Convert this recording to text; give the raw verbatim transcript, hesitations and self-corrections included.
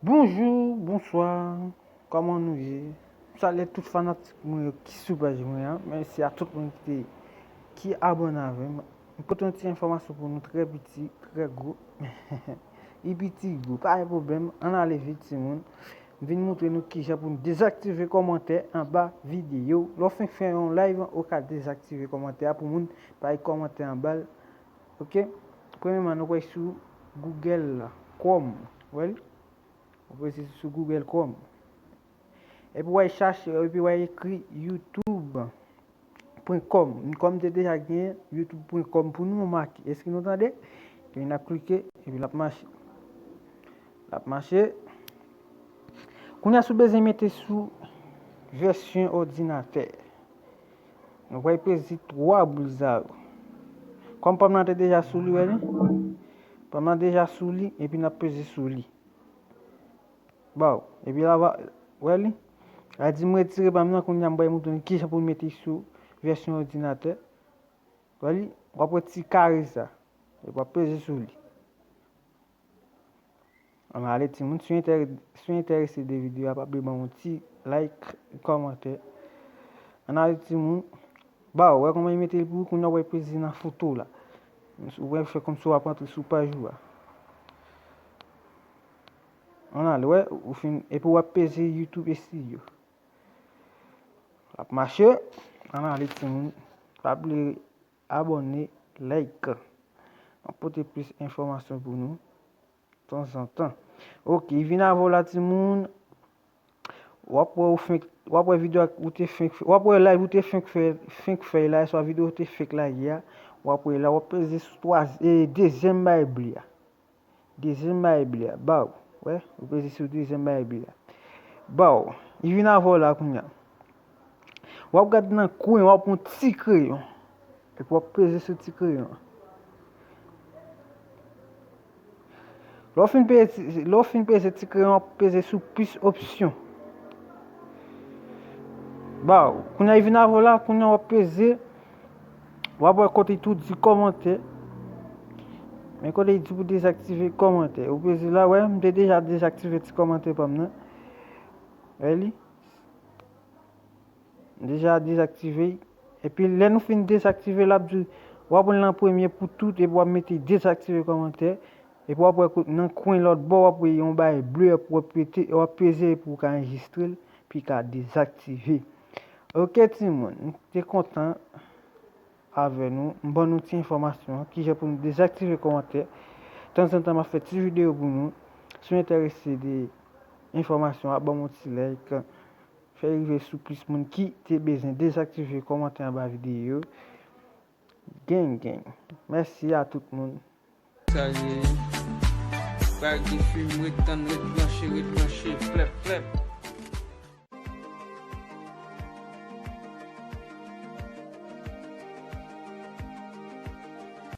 Bonjou, bonswa, kòman nou ye? M salye tout fanatik mwen yo ki sou paj mwen an. Mèsi a tout moun ki te, ki abòne avè m. M pote yon ti enfòmasyon pou nou, trè piti, trè gwo. Li piti gwo, pa gen pwoblèm, ann ale vit timoun. M vin montre nou kijan pou nou dezaktive kòmantè anba videyo. Lè w fin fè yon live, ou ka dezaktive kòmantè a pou moun pa kòmante anba l. Ok? Premyèman, nou pral sou Google Chrome. Wè l? Ou pral sou Google Chrome. Epi w al chache, epi w al ekri youtube pwen kòm. Kòm te deja gen youtube pwen kòm pou nou, make. Èske nou tande? Epi n ap klike, epi l ap mache. L ap mache. Kounye a, si w bezwen mete sou vèsyon òdinatè, nou pral peze twa boul sa yo. Kòm pa m nan te deja sou li, wè li? Pa m nan deja sou li, epi n ap peze sou li. Baw, epi la va, wè li? La di m retire pa m nan, kounye a m pral montre nou kijan pou n mete sou vèsyon òdinatè. Wè li? W ap wè ti kare sa. Epi w ap peze sou li. Ann ale timoun, si w enterese de videyo a, pa bliye ban m yon ti like, kòmantè. Ann ale timoun. Baw, wè kòman li mete l pou ou, kounye a w pral peze nan foto la. Ou pral fè kòmsi w ap antre sou paj ou a. Ann ale, wè, ou fin, epi w ap peze YouTube Studio. L ap mache. Ann ale timoun. Pa bliye abòne, like. M ap pote plis enfòmasyon pou nou tanzantan. Ok, vin avè w la timoun. W ap wè ou fenk, w ap wè videyo ou te fenk fè, w ap wè live ou te fenk fè, fenk fè la, swa videyo ou te fenk lage a. W ap wè la, w ap peze sou twa, e, dezyèm bagay ble a. Dezyèm bagay ble a, baw. Wè, ou peze sou dezyèm bagay ble a. Baw, li vin avè w la kounye a. W ap gade nan kwen, w ap pran ti kreyon. Epi w ap peze sou ti kreyon an. Lè w fin peze, lè w fin peze ti kreyon, w ap peze sou plis opsyon. Baw, kounye a li vin avè w la, kounye a w ap peze, w ap wè kote tou di kòmantè. Men kote li di pou dezaktive kòmantè. Ou peze la, wè, m te deja dezaktive ti kòmantè pa m nan. Wè li? M deja dezaktive. Epi lè nou fin dezaktive, l ap di w ap pran l nan premye pou tout, epi w ap mete dezaktive kòmantè. Epi w ap wè kot-, nan kwen lòt bò, w ap wè yon bagay ble, epi w ap pete, w ap peze epi w ka anrejistre l, epi ka dezaktive. Ok timoun, m te kontan avè nou. M ban nou ti enfòmasyon an, kijan pou nou dezaktive kòmantè. Tanzantan, m ap fè ti videyo pou nou. Si w enterese de enfòmasyon an, ban m yon ti like. Fè rive sou plis moun ki te bezwen dezaktive kòmantè anba videyo. Gang, gang. Mèsi a tout moun. Sa ye. Bagay de fim, ret tann, ret branche, ret branche, plèp, plèp.